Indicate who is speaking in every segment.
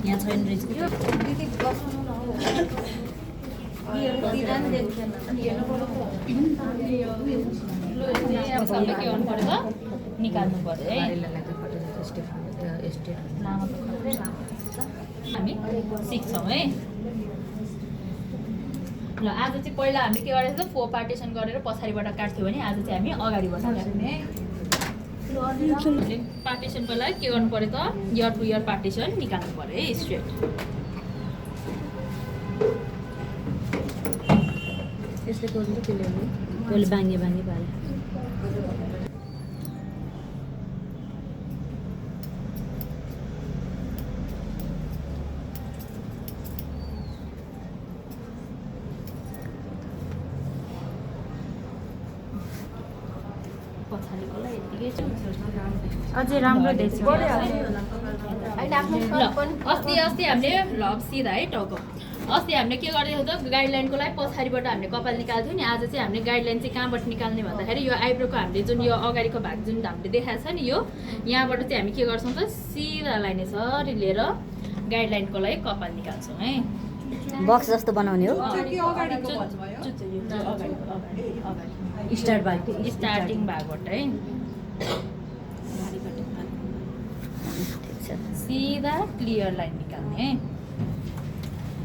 Speaker 1: यहाँ छैन रहेछ
Speaker 2: निकाल्नु पर्यो है हामी सिक्छौँ है ल आज चाहिँ पहिला हामीले के गरेको छ 4 पार्टिसन गरेर पछाडिबाट काट्थ्यो भने आज चाहिँ हामी अगाडिबाट काट्ने पार्टिसनको लागि के गर्नु पर्यो त इयर टु इयर पार्टिसन निकाल्नु पर्यो है स्ट्रेट
Speaker 1: त्यसले गर्नु त त्यसले त्यसले बाङ्गे बाङ्गे पारे
Speaker 2: पछाडिकोलाई यतिकै छ
Speaker 3: अझै राम्रो देख्छ
Speaker 2: अस्ति हामीले ल सिधा है टाउको अस्ति हामीले के गरेको त गाइडलाइनको लागि पछाडिबाट हामीले कपाल निकाल्थ्यौँ नि आज चाहिँ हामीले गाइडलाइन चाहिँ कहाँबाट निकाल्ने भन्दाखेरि यो आइब्रोको हामीले जुन यो अगाडिको भाग जुन हामीले देखाएको छ नि यो यहाँबाट चाहिँ हामी के गर्छौँ त सिधा लाइन यसरी लिएर गाइडलाइनको लागि कपाल निकाल्छौँ है
Speaker 1: बक्स जस्तो बनाउने हो
Speaker 2: स्टार्टिङ भागबाट है सिधा क्लियर लाइन निकाल्ने है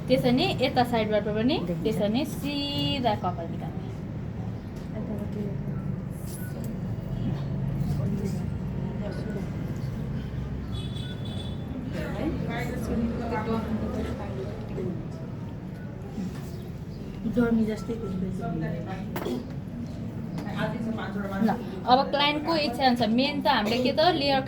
Speaker 2: त्यसरी नै यता साइडबाट पनि त्यसरी नै सिधा कपाल निकाल्ने
Speaker 3: गर्मी जस्तै
Speaker 2: ल अब क्लाइन्टको इच्छा अनुसार मेन त हामीले के त लेयर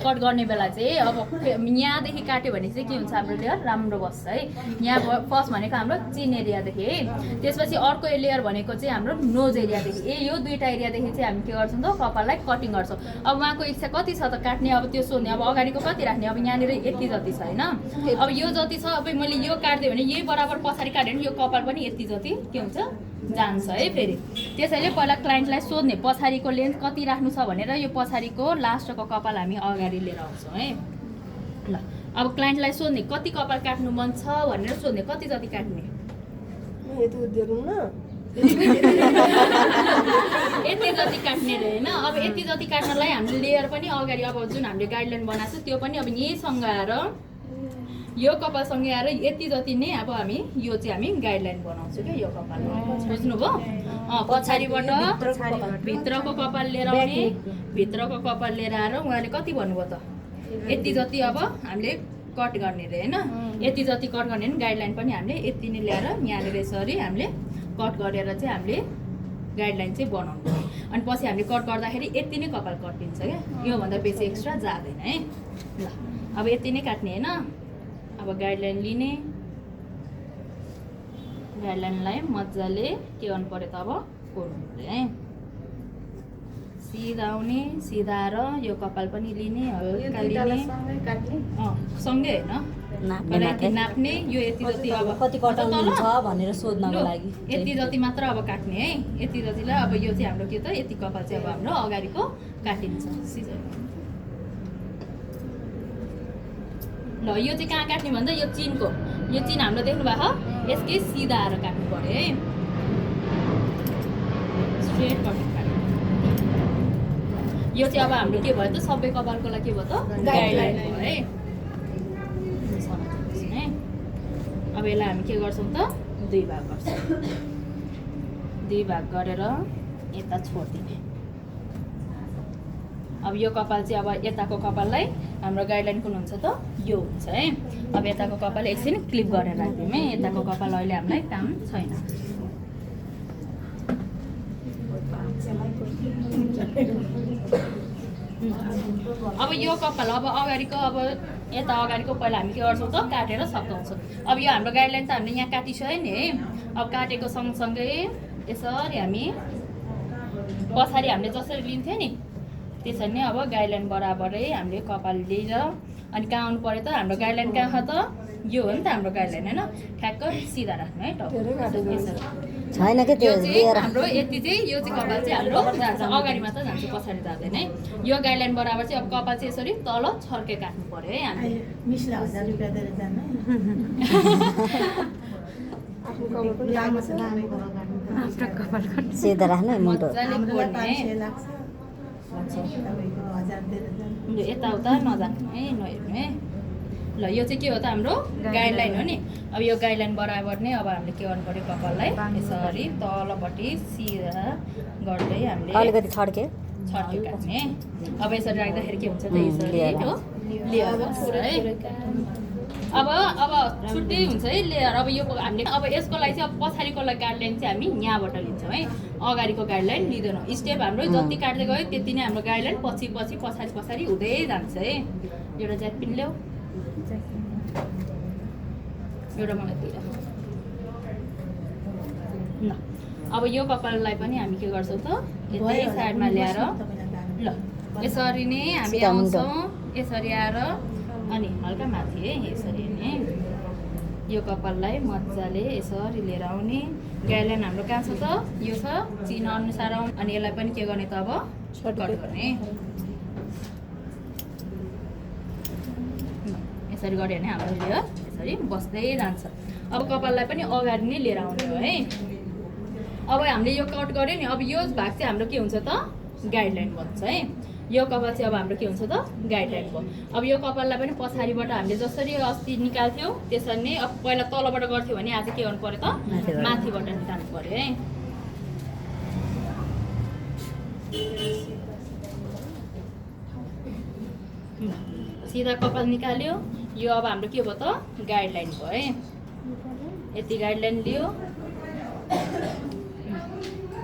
Speaker 2: कट गर्ने बेला चाहिँ अब यहाँदेखि काट्यो भने चाहिँ के हुन्छ हाम्रो लेयर राम्रो बस्छ है यहाँ फर्स्ट भनेको हाम्रो चिन एरियादेखि है त्यसपछि अर्को लेयर भनेको चाहिँ हाम्रो नोज एरियादेखि यो दुईवटा एरियादेखि चाहिँ हामी के गर्छौँ त कपाललाई कटिङ गर्छौँ अब उहाँको इच्छा कति छ त काट्ने अब त्यो सोध्ने अब अगाडिको कति राख्ने अब यहाँनिर यति जति छ होइन अब यो जति छ अब मैले यो काट्दियो भने यही बराबर पछाडि काट्यो भने यो कपाल पनि यति जति के हुन्छ जान्छ है फेरि त्यसैले पहिला क्लाइन्टलाई सोध्ने पछाडिको लेन्थ कति राख्नु छ भनेर यो पछाडिको लास्टको कपाल हामी अगाडि लिएर आउँछौँ है ल अब क्लाइन्टलाई सोध्ने कति कपाल काट्नु मन छ भनेर सोध्ने कति जति काट्ने यति जति काट्ने रे होइन अब यति जति काट्नलाई हामीले लेयर पनि अगाडि अब जुन हामीले गाइडलाइन बनाएको छ त्यो पनि अब यहीसँग आएर यो कपालसँगै आएर यति जति नै अब हामी यो चाहिँ हामी गाइडलाइन बनाउँछौँ क्या यो कपालमा बुझ्नुभयो पछाडिबाट भित्रको कपाल लिएर आउने भित्रको कपाल लिएर आएर उहाँले कति भन्नुभयो त यति जति अब हामीले कट गर्ने रे होइन यति जति कट गर्ने भने गाइडलाइन पनि हामीले यति नै ल्याएर यहाँनिर यसरी हामीले कट गरेर चाहिँ हामीले गाइडलाइन चाहिँ बनाउनु अनि पछि हामीले कट गर्दाखेरि यति नै कपाल कटिन्छ क्या योभन्दा बेसी एक्स्ट्रा जाँदैन है ल अब यति नै काट्ने होइन अब गाइडलाइन लिने गाइडलाइनलाई मजाले के गर्नु पर्यो त अब कोर्नु पर्यो है सिधा आउने सिधा आएर यो कपाल पनि लिने हल्का लिने सँगै होइन नाप्ने यो यति जति अब
Speaker 1: कति कटाउनु छ भनेर सोध्नको लागि
Speaker 2: यति जति मात्र अब काट्ने है यति जतिलाई अब यो चाहिँ हाम्रो के त यति कपाल चाहिँ अब हाम्रो अगाडिको काटिन्छ सिधा ल यो चाहिँ कहाँ काट्ने भन्दा यो चिनको यो चिन हाम्रो देख्नु भएको यसकै सिधा आएर काट्नु पर्यो है स्ट्रेट कटिङ काट्नु यो चाहिँ अब हाम्रो के भयो त सबै कपालको लागि के भयो त गाइडलाइन भयो है अब यसलाई हामी के गर्छौँ त दुई भाग गर्छौँ दुई भाग गरेर यता छोडिदिने अब यो कपाल चाहिँ अब यताको कपाललाई हाम्रो गाइडलाइन कुन हुन्छ त यो हुन्छ है अब यताको कपाल एकछिन क्लिप गरेर राख्दिउँ है यताको कपाल अहिले हामीलाई काम छैन अब यो कपाल अब अगाडिको अब यता अगाडिको पहिला हामी के गर्छौँ त काटेर सकाउँछौँ अब यो हाम्रो गाइडलाइन त हामीले यहाँ काटिसक्यो नि है अब काटेको सँगसँगै यसरी हामी पछाडि हामीले जसरी लिन्थ्यो नि त्यसरी नै अब गाइडलाइन बराबरै हामीले कपाल लिएर अनि कहाँ आउनु पर्यो त हाम्रो गाइडलाइन कहाँ त यो हो नि त हाम्रो गाइडलाइन होइन ठ्याक्क सिधा राख्नु है टाउको
Speaker 4: छैन के
Speaker 2: यो
Speaker 4: त्यो
Speaker 2: चाहिँ
Speaker 4: लिएर
Speaker 2: हाम्रो यति चाहिँ यो चाहिँ कपाल चाहिँ हाम्रो जान्छ अगाडि मात्र जान्छ पछाडि जाँदैन है यो गाइडलाइन बराबर चाहिँ अब कपाल चाहिँ यसरी तल छर्के काट्नु पर्यो है हामीले
Speaker 3: मिसलाई 1000 रुपियाँ दिएर जानु
Speaker 1: आफ्नो कपाल
Speaker 4: सिधा राख्नु है मुन्टो
Speaker 2: मजाले कोर्ने
Speaker 3: लाग्छ तपाईँको 1000 दिएर जानु
Speaker 2: यो यताउता नजानु है नहेर्नु है ल यो चाहिँ के हो त हाम्रो गाइडलाइन हो नि अब यो गाइडलाइन बराबर नै अब हामीले के गर्नु पर्यो कपाललाई यसरी तलपट्टि सिधा गर्दै हामीले
Speaker 4: अलिकति छड्के
Speaker 2: छर्के काट्ने अब यसरी राख्दाखेरि के हुन्छ त यसरी हो लेयर बस्छ है अब छुट्टै हुन्छ है लेयर अब यो हामीले अब यसको लागि चाहिँ अब पछाडिको गाइडलाइन चाहिँ हामी यहाँबाट लिन्छौँ है अगाडिको गाइडलाइन लिँदैनौँ स्टेप हाम्रो जति काट्दै गयो त्यति नै हाम्रो गाइडलाइन पछि पछाडि हुँदै जान्छ है एउटा ज्याटपिन ल्याऊ एउटा मलाई दिएर ल अब यो कपाललाई पनि हामी के गर्छौँ त यतै साइडमा ल्याएर ल यसरी नै हामी आउँछौँ यसरी आएर अनि हल्का माथि है यसरी नै यो कपाललाई मजाले यसरी लिएर आउने गाइडलाइन हाम्रो कहाँ छ त यो छ चिन अनुसार अनि यसलाई पनि के गर्ने त अब सर्टकट गर्ने यसरी गऱ्यो भने हाम्रो लेयर यसरी बस्दै जान्छ अब कपाललाई पनि अगाडि नै लिएर आउने हो है अब हामीले यो कट गऱ्यो नि अब यो भाग चाहिँ हाम्रो के हुन्छ त गाइडलाइन भन्छ है यो कपाल चाहिँ अब हाम्रो के हुन्छ त गाइडलाइन भयो अब यो कपाललाई पनि पछाडिबाट हामीले जसरी अस्ति निकाल्थ्यौँ त्यसरी नै अब पहिला तलबाट गर्थ्यौँ भने आज के गर्नु पर्यो त माथिबाट निकाल्नु पर्यो है सिधा कपाल निकाल्यो यो अब हाम्रो के भयो त गाइडलाइन भयो है यति गाइडलाइन लियो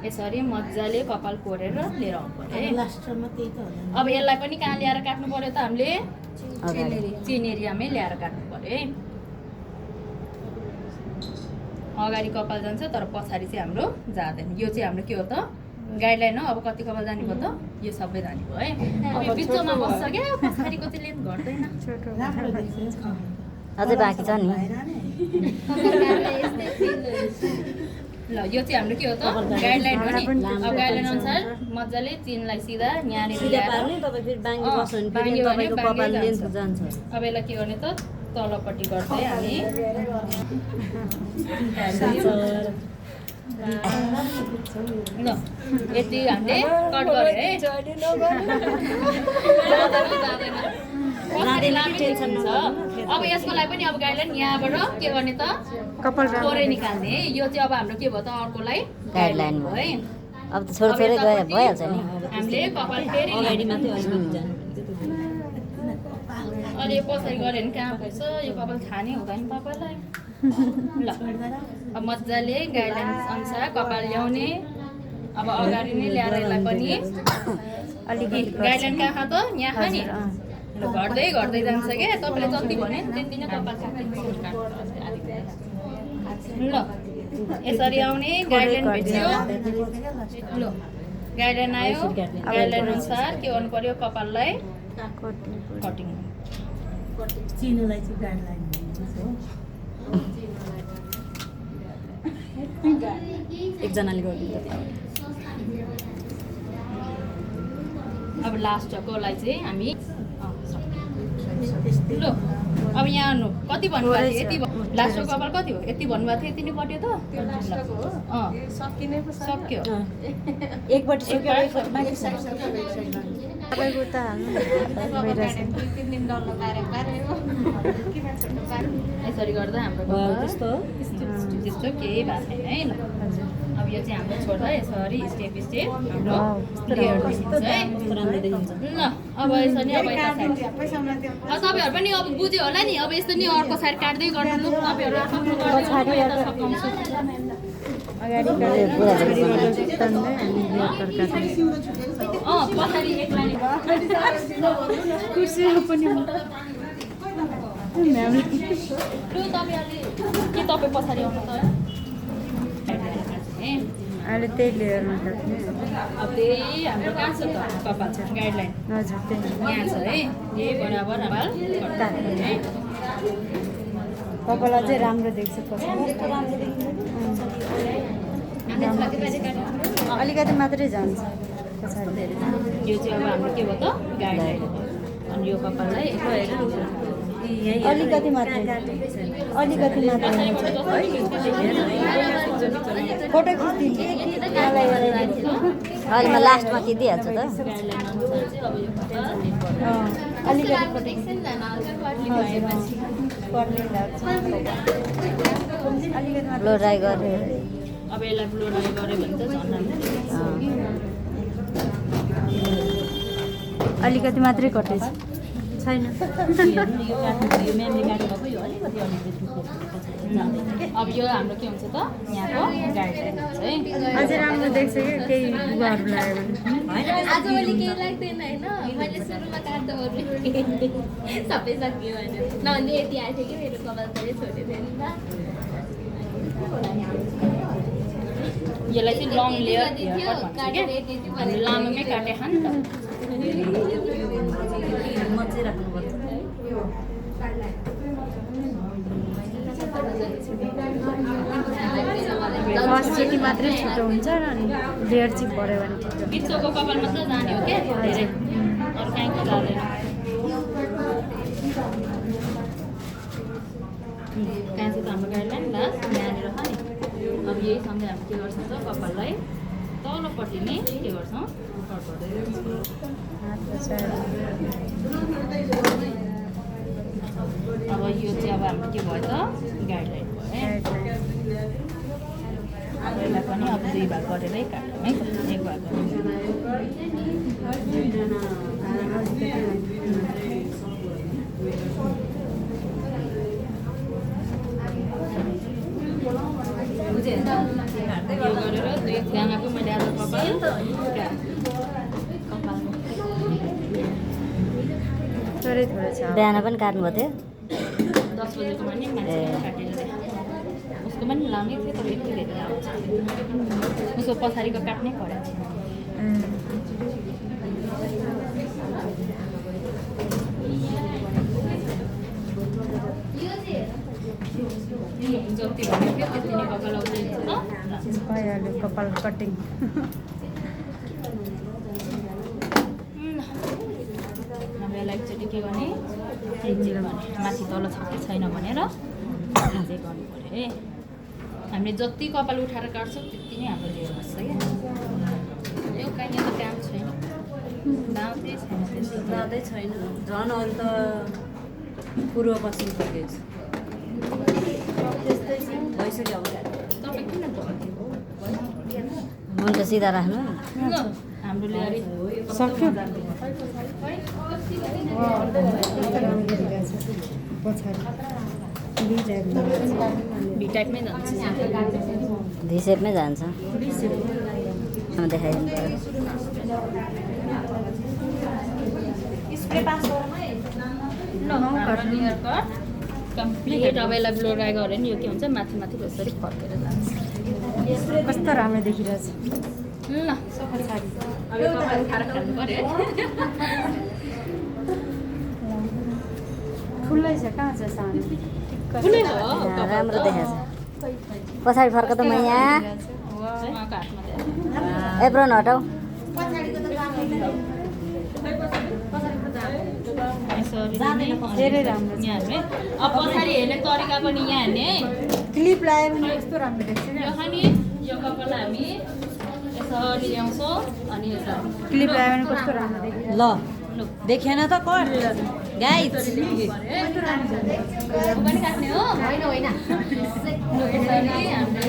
Speaker 2: यसरी मजाले कपाल कोरेर लिएर आउनु पर्यो है
Speaker 3: लास्टमा त्यही त होला
Speaker 2: अब यसलाई पनि कहाँ ल्याएर काट्नु पर्यो त हामीले चिन एरियामै ल्याएर काट्नु पर्यो है अगाडि कपाल जान्छ तर पछाडि चाहिँ हाम्रो जाँदैन यो चाहिँ हाम्रो के हो त गाइडलाइन हो अब कति कपाल जाने भयो त यो सबै जाने भयो है अब यो बिचमा बस्छ क्या पछाडिको चाहिँ लेन्थ घट्दैन
Speaker 3: राम्रो देख्छ
Speaker 4: अझै बाँकी छ नि
Speaker 2: ल यो चाहिँ हाम्रो के हो त गाइडलाइन हो नि अब गाइडलाइन अनुसार मजाले चिनलाई सिधा यहाँनिर ल्याएर
Speaker 1: तपाईँ फेरि बाङ्गी बस्नु भने फेरि
Speaker 2: बाङ्गी
Speaker 1: तपाईँको
Speaker 2: भने
Speaker 1: कपाल
Speaker 2: बाङ्गी
Speaker 1: लेन्थ जान्छ
Speaker 2: अब यसलाई के गर्ने त तलपट्टि गर्दै हामी ल यति हामीले कट गऱ्यो है जाँदैन अब यसको लागि पनि अब गाइडलाइन यहाँबाट के गर्ने त
Speaker 3: कपाल
Speaker 2: कोरे निकाल्ने है यो चाहिँ अब हाम्रो के भयो त अर्कोलाई
Speaker 4: गाइडलाइन
Speaker 2: भयो है
Speaker 4: अब त छोरी छोरी गयो भइहाल्छ नि
Speaker 2: हामीले कपाल फेरि
Speaker 1: अगाडि मात्रै अलिकति जानु
Speaker 2: अहिले यो पछाडि गऱ्यो भने कहाँ भएछ यो कपाल खाने हुँदैन तपाईँलाई ल अब मजाले गाइडलाइन अनुसार कपाल ल्याउने अब अगाडि नै ल्याएर यसलाई पनि अलिकति गाइडलाइन कहाँ त यहाँ नि ल घट्दै जान्छ क्या तपाईँले जति भन्यो त्यति नै कपाल ल यसरी आउने गाइडलाइन भेट्यो ल गाइडलाइन आयो गाइडलाइन अनुसार के गर्नु पर्यो कपाललाई कटिङ
Speaker 3: चिनोलाई चाहिँ गाइडलाइन हो
Speaker 1: एकजनाले गरिदिन्छ
Speaker 2: अब लास्टकोलाई चाहिँ हामी ल अब यहाँ कति भन्नुभएको थियो यति लास्टको कपाल कति हो यति भन्नुभएको थियो यति नै कट्यो त सक्यो
Speaker 1: एकपट्टि
Speaker 3: तपाईँको त
Speaker 2: यसरी गर्दा हाम्रो कपाल त्यस्तो त्यस्तो केही भएको छैन है ल अब यो चाहिँ हाम्रो छोड्दा यसरी स्टेप हाम्रो लेयर देखिन्छ है ल अब यसरी अब तपाईँहरू पनि अब बुझ्यो होला नि अब यस्तो नि अर्को साइड काट्दै गर्नु तपाईँहरू पछाडि एक लाइन के तपाईँ पछाडि आउनु त
Speaker 1: अहिले त्यही लेयरमा काट्ने
Speaker 2: अब त्यही हाम्रो कहाँ छ त कपाल गाइडलाइन
Speaker 1: हजुर त्यही
Speaker 2: यहाँ छ है यही बराबर कपाल काट्ने है
Speaker 1: कपाल अझै राम्रो देख्छ पछाडि अलिकति मात्रै जान्छ पछाडि
Speaker 2: यो चाहिँ अब हाम्रो के भयो त गाइडलाइन अनि यो कपाललाई यसो हेरेर
Speaker 1: अलिकति मात्रै फोटो खिच्दिनु
Speaker 4: अहिले म लास्टमा खिचिदिइहाल्छु त
Speaker 1: अलिकति पर्ने लाग्छ अलिकति
Speaker 4: ब्लो ड्राई गरेँ
Speaker 2: अब यसलाई ब्लो ड्राई गऱ्यो भने त झन् राम्रो
Speaker 1: अलिकति मात्रै कटेछ छैन
Speaker 2: यो म्यामले काट्नुभएको यो अलिकति अब यो हाम्रो के हुन्छ त यहाँको गाइडलाइन हुन्छ है
Speaker 1: अझै राम्रो देख्छ कि केही लुगाहरू लगायो भने
Speaker 5: आजभोलि केही लाग्दैन होइन मैले सुरुमा काट्दा सबै सकियो होइन नभने यति आएको थियो कि मेरो कपाल पनि छोडेको थियो नि त
Speaker 2: यसलाई चाहिँ लङ लेयर हेयर कट भन्छ क्या हामीले लामोमै काटे खान् त
Speaker 1: फर्स्टचोटि मात्रै छिटो हुन्छ अनि लेयर चाहिँ बढ्यो भने छिटो
Speaker 2: बिचको कपाल मात्र जाने हो क्या धेरै अरू कहीँ जाँदैन कहाँ चाहिँ त हाम्रो गाइडलाइन लास्ट यहाँनिर छ नि अब यही सँगै हामी के गर्छौँ त कपाललाई तल्लोपट्टि नै के गर्छौँ कट गर्दै अब यो चाहिँ अब हाम्रो के भयो त गाइडलाइन भयो है अब यसलाई पनि अब दुई भाग गरेरै काट्यौँ है एक भाग यो गरेर दुईजनाको मैले आज कपाल
Speaker 1: थोरै थोरै छ
Speaker 4: बिहान पनि काट्नुभएको थियो
Speaker 2: 10 बजेकोमा नि मान्छेले काटेर उसको पनि लामै थियो तर यति धेरै आउँछ उसको पछाडिको काट्नै परेको थियो जति भन्यो थियो त्यति नै कपाल आउँछ
Speaker 1: भइहाल्यो कपाल कटिङ
Speaker 2: अब यसलाई एकचोटि के गर्ने चेक गर्ने माथि तल छ कि छैन भनेर चेक गर्नु पऱ्यो है हामीले जति कपाल उठाएर काट्छौँ त्यति नै हाम्रो लेयर बस्छ क्या यो कहीँ त काम छैन दाउँदै छैन त्यसो
Speaker 3: दाँदै छैन झन् अरू त पूर्व पश्चिम पुगेको
Speaker 1: त्यस्तै छ
Speaker 3: भइसक्यो अब
Speaker 2: तपाईँ किन भयो
Speaker 4: मुन्ट सिधा राख्नु
Speaker 2: हाम्रो लेयर
Speaker 1: सक्यो पछाडि
Speaker 2: भी टाइपमै जान्छ
Speaker 4: धी सेपमै जान्छ देखाइदिनु
Speaker 2: लेयर कट कम्प्लिट अब यसलाई ब्लो ड्राई गऱ्यो भने यो के हुन्छ माथि माथि यसरी फर्केर जान्छ
Speaker 1: कस्तो राम्रो देखिरहेछ
Speaker 2: ल पछाडि अब यो कपाल खाएर खानु पऱ्यो
Speaker 1: ठुलै छ कहाँ छ सानो
Speaker 2: ठुलै हो
Speaker 4: राम्रो देखाएको छ पछाडि फर्क त म यहाँ
Speaker 2: उहाँको हातमा
Speaker 4: एप्रोन हटाऊ
Speaker 1: धेरै राम्रो छ।
Speaker 2: यहाँ हेर्नु है अब पछाडि हेर्ने तरिका पनि यहाँ हेर्ने है
Speaker 1: क्लिप लगायो भने कस्तो राम्रो देख्छ
Speaker 2: यो खाने यो कपाल हामी यसरी ल्याउँछौँ अनि यसरी
Speaker 1: क्लिप लगायो भने कस्तो राम्रो देख्छ
Speaker 3: ल देखेन त कर गाइस
Speaker 2: यो पनि काट्ने हो होइन होइन यसरी हामीले